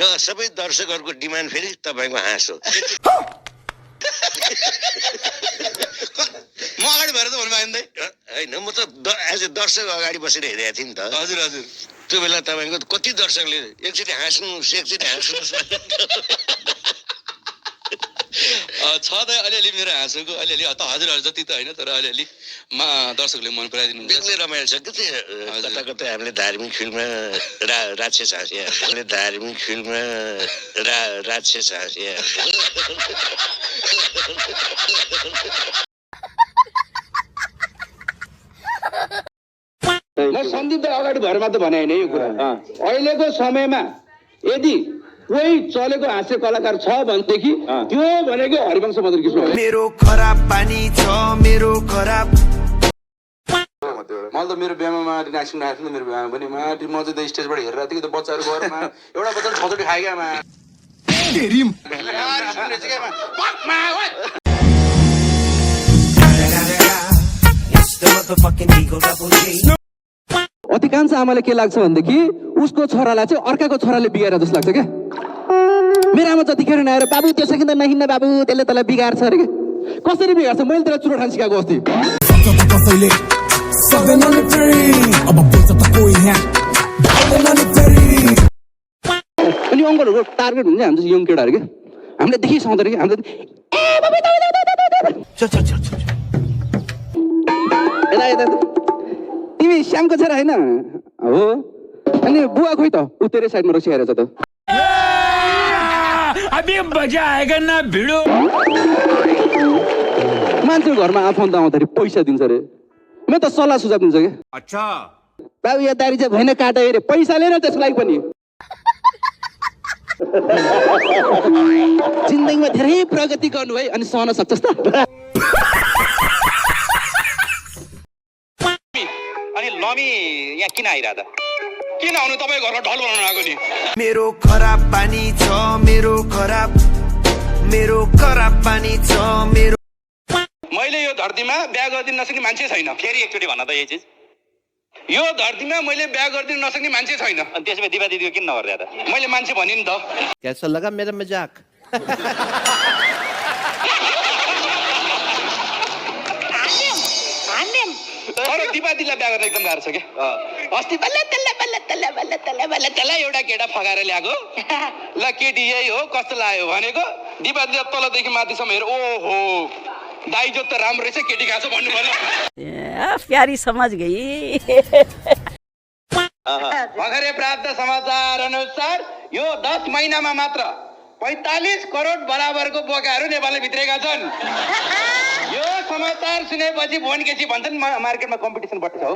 र सबै दर्शकहरूको डिमान्ड फेरि तपाईँको हाँसो। म अगाडि भएर त भन्नु पाइँदै होइन, म त एज ए दर्शक अगाडि बसेर हेरेको थिएँ नि त। हजुर हजुर त्यो बेला तपाईँको कति दर्शकले एकचोटि हाँस्नुहोस् एकचोटि हाँस्नुहोस् छ त अलिअलि मेरो हाँसोको अलिअलि त हजुरहरू जति त होइन तर अलिअलि दर्शकले मन पराइदिनु बेग्लै रमाइलो छ कि कता कता हामीले धार्मिक फिल्ममा राक्षस हाँस्या, हामीले धार्मिक फिल्ममा राक्षस हाँस्या। म सन्दीप अगाडि भएर मात्र भने होइन यो कुरा। अहिलेको समयमा यदि कोही चलेको हाँस्य कलाकार छ भनेदेखि त्यो भनेको हरिवंश मदन कृष्ण हो। मेरो खराब पानी छ मेरो खराब मैले त मेरो बिहामा माटी नाच्नु राख्नु मेरो बिहामा पनि माटी म चाहिँ त स्टेजबाट हेरेर थिएँ त्यो बच्चाहरू गएर एउटा बच्चाले छचोटि खायो क्या अधिकांश आमाले के लाग्छ भनेदेखि उसको छोरालाई चाहिँ अर्काको छोराले बिगाएर जस्तो लाग्छ क्या। मेरो आमा जतिखेर नआएर बाबु त्यो सकिँदा नहिँड्दा बाबु त्यसले तँलाई बिगार्छ अरे क्या। कसरी बिगार्छ मैले त्यसलाई चुरोट खान सिकाएको अस्ति। अनि अङ्कलहरूको टार्गेट हुन्छ हाम्रो यङ केटाहरू क्या। हामीले देखिसक्दैन कि हामीले तिमी श्यामको छोरा होइन हो अनि बुवा खोइ त ऊ तेरै साइडमा रसिआएर छ त। मान्छेको घरमा आफन्त आउँदाखेरि पैसा दिन्छ अरे। म त सल्लाह सुझाव दिन्छ क्या। अच्छा बाबु यो दारी चाहिँ भएन काटा अरे पैसा लिएर त्यसको लागि पनि। जिन्दगीमा धेरै प्रगति गर्नु है अनि सहन सक्छस् त। अनि लमी यहाँ किन आइरहँदा किन आउनु तपाईँ घरमा ढल बनाउनु आएको नि। मेरो खराब पानी छ मेरो खराब पानी छ मेरो। मैले यो धरतीमा बिहा गरिदिन नसक्ने मान्छे छैन। फेरि एकचोटि भन्न त यही चिज यो धरतीमा मैले बिहा गरिदिन नसक्ने मान्छे छैन। अनि त्यसमा दिवा दिदीको किन नगर्दा त मैले मान्छे भने नि त। कैसा लगा मेरा मजाक? तर दिपादीलाई बिहा गर्न एकदम गाह्रो छ क्या। अस्ति त्यसलाई एउटा केटा फगाएर ल्याएको ल केटी यही हो कस्तो लाग्यो भनेको दिपादीलाई तलदेखि माथिसम्म हेर ओहो दाइजो त राम्रो रहेछ केटी गएको छ भन्नु पर्यो। प्यारी समझ गई। भर्खरै प्राप्त समाचार अनुसार यो 10 महिनामा मात्र 45 करोड बराबरको बोकाहरू नेपालले भित्रेका छन्। यो समाचार सुनेपछि भोन केसी भन्छन् मार्केटमा कम्पिटिसन बढ्छ हो।